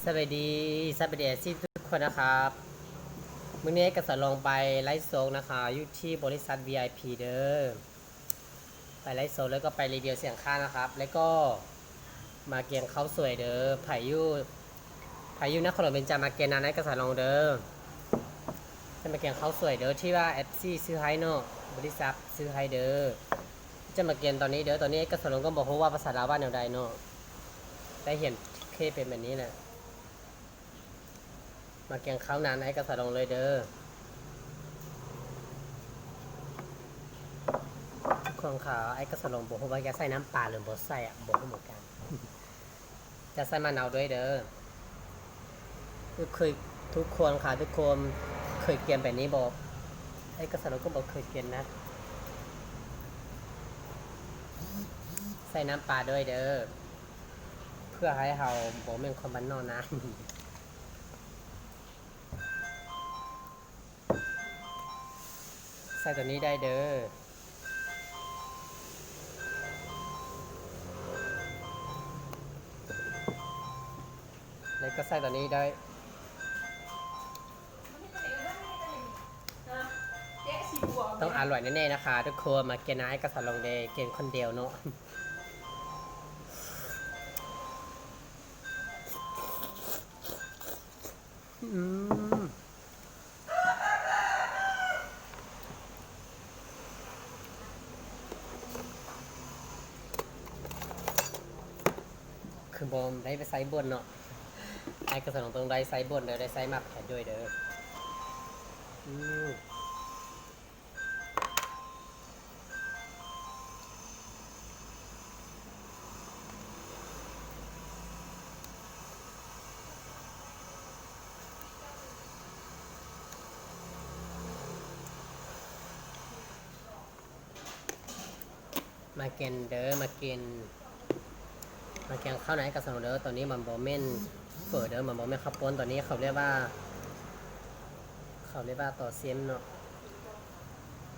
ສະບາຍດີ ສະບາຍດີ ເອັຟຊີ ທຸກຄົນນະຄັບ. ມື້ນີ້ກໍສະຫຼອງໄປໄລຟ໌ສົດນະຄະ ຢູ່ທີ່ບໍລິສັດ ວີໄອພີ ເດີ. ໄປໄລຟ໌ສົດ ແລ້ວກໍໄປຣີວິວສິນຄ້ານະຄັບ ແລ້ວກໍມາແກງເຂົ້າສວຍເດີ. ໃຜຢູ່ ໃຜຢູ່ນະຄອນຫຼວງວຽງຈັນ ມາແກງນານອ້າຍກະສະຫຼອງເດີ. ຈະມາແກງເຂົ້າສວຍເດີ ທີ່ວ່າ ເອັຟຊີ ຊື້ໃຫ້ເນາະ ບໍລິສັດຊື້ໃຫ້ເດີ. ຈະມາແກງຕອນນີ້ເດີ. ຕອນນີ້ອ້າຍກະສະຫຼອງກໍບໍ່ຮູ້ວ່າພາສາລາວວ່າແນວໃດເນາະ ໄດ້ຮຽນແຄ່ເປັນແບບນີ້ແຫຼະ. ມາແກງເຂົ້ານານອ້າຍກະສະຫຼອງເລີຍເດີ. ທຸກຄົນຂາ ອ້າຍກະສະຫຼອງບໍ່ຮູ້ວ່າຈະໃສ່ນ້ຳປາຫຼືບໍ່ໃສ່ອະ ບໍ່ຮູ້ເໝືອນກັນ. ຈະໃສ່ມະນາວດ້ວຍເດີ. ເຄີຍ ທຸກຄົນຂາ ທຸກຄົນເຄີຍແກງແບບນີ້ບໍ່? ອ້າຍກະສະຫຼອງກໍບໍ່ເຄີຍແກງນະ. ໃສ່ນ້ຳປາດ້ວຍເດີ ເພື່ອໃຫ້ເຮົາບໍ່ແມ່ນຄົນບ້ານນອກນະ. ໃສ່ຕົວນີ້ໄດ້ເດີ ແລ້ວກໍໃສ່ຕົວນີ້ໄດ້. ຕ້ອງອະລ່ອຍແນ່ໆນະຄະທຸກຄົນ. ມາແກງນານອ້າຍກະສະຫຼອງເດີ ແກງຄົນດຽວເນາະ. ອືມ ຄືບໍ່ໄດ້ໄປໃສ່ບ່ອນເນາະ. ອ້າຍກະສະຫຼອງຕ້ອງໄດ້ໃສ່ບ່ອນເດີ ໄດ້ໃສ່ໝາກແຄນດ້ວຍເດີ. ອືມ. ມາກິນເດີ ມາກິນ ມາແກງເຂົ້ານານອ້າຍກະສະຫຼອງເດີ. ຕອນນີ້ມັນບໍ່ແມ່ນເຝີເດີ ມັນບໍ່ແມ່ນເຂົ້າປຸ້ນ. ຕອນນີ້ເຂົາຮຽກວ່າ ເຂົາຮຽກວ່າຕໍ່ເສັ້ນເນາະ.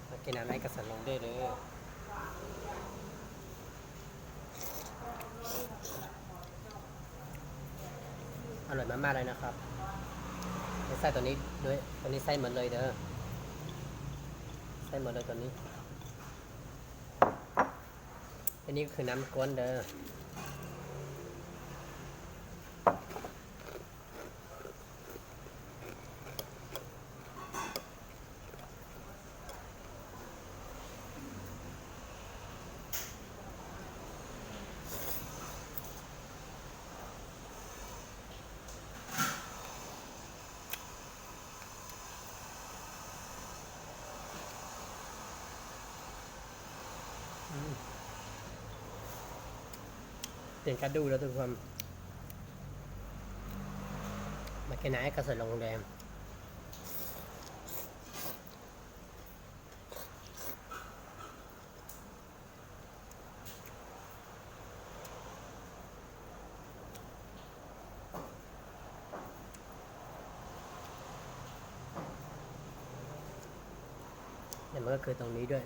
ມາກິນນານອ້າຍກະສະຫຼອງເດີ ເດີ. ອະລ່ອຍມາກໆເລີຍນະຄັບ. ໃສ່ຕົວນີ້ດ້ວຍ ຕົວນີ້ໃສ່ໝົດເລີຍເດີ ໃສ່ໝົດເລີຍຕົວນີ້. ອັນນີ້ຄືນ້ຳກ້ອນເດີ. ອືມ ເປັນກະດູກເດີທຸກຄົນ. ມາກິນນານອ້າຍກະສະຫຼອງເດີ. ແລ້ວມັນກໍຄືຕົງນີ້ດ້ວຍ.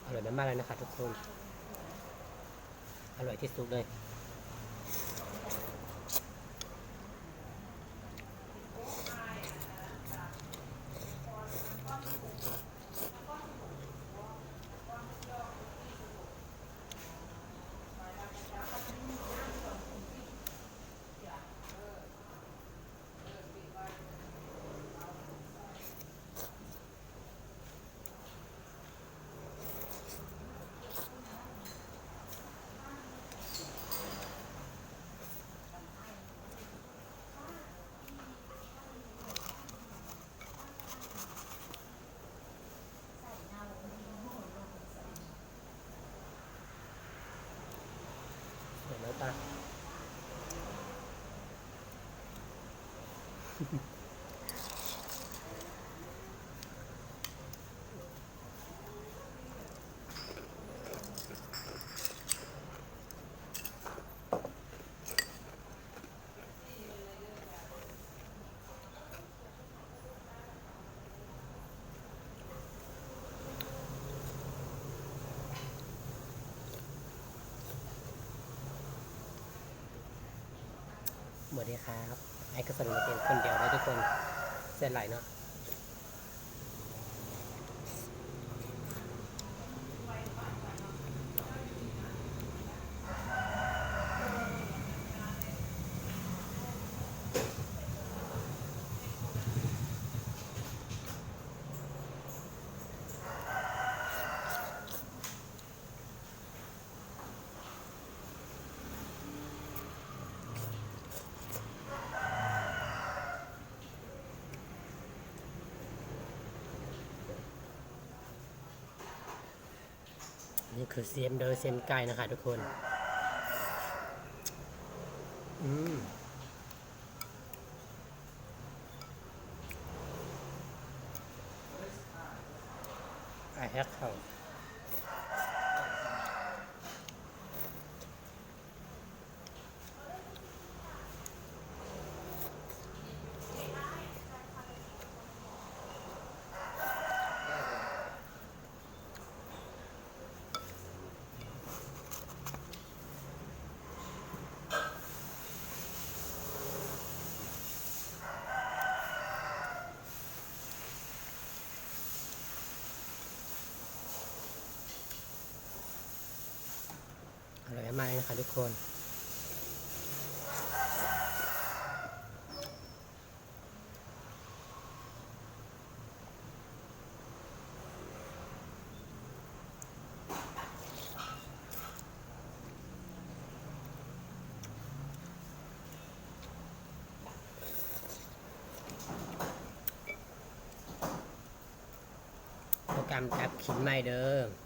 ອະລ່ອຍມາກໆເລີຍນະຄະທຸກຄົນ. ອະລ່ອຍທີ່ສຸດເລີຍ. สวัสดีครับ ไอ้ก็สนุกเป็นคนเดียวเลยทุกคน เส้นไหลเนาะ นี่คือเส้นเด้อ เส้นไก่นะคะทุกคน อืม ไอ้แฮกเขา อร่อยมากเลยนะคะทุกคน โปรแกรมจับขินใหม่เด้อ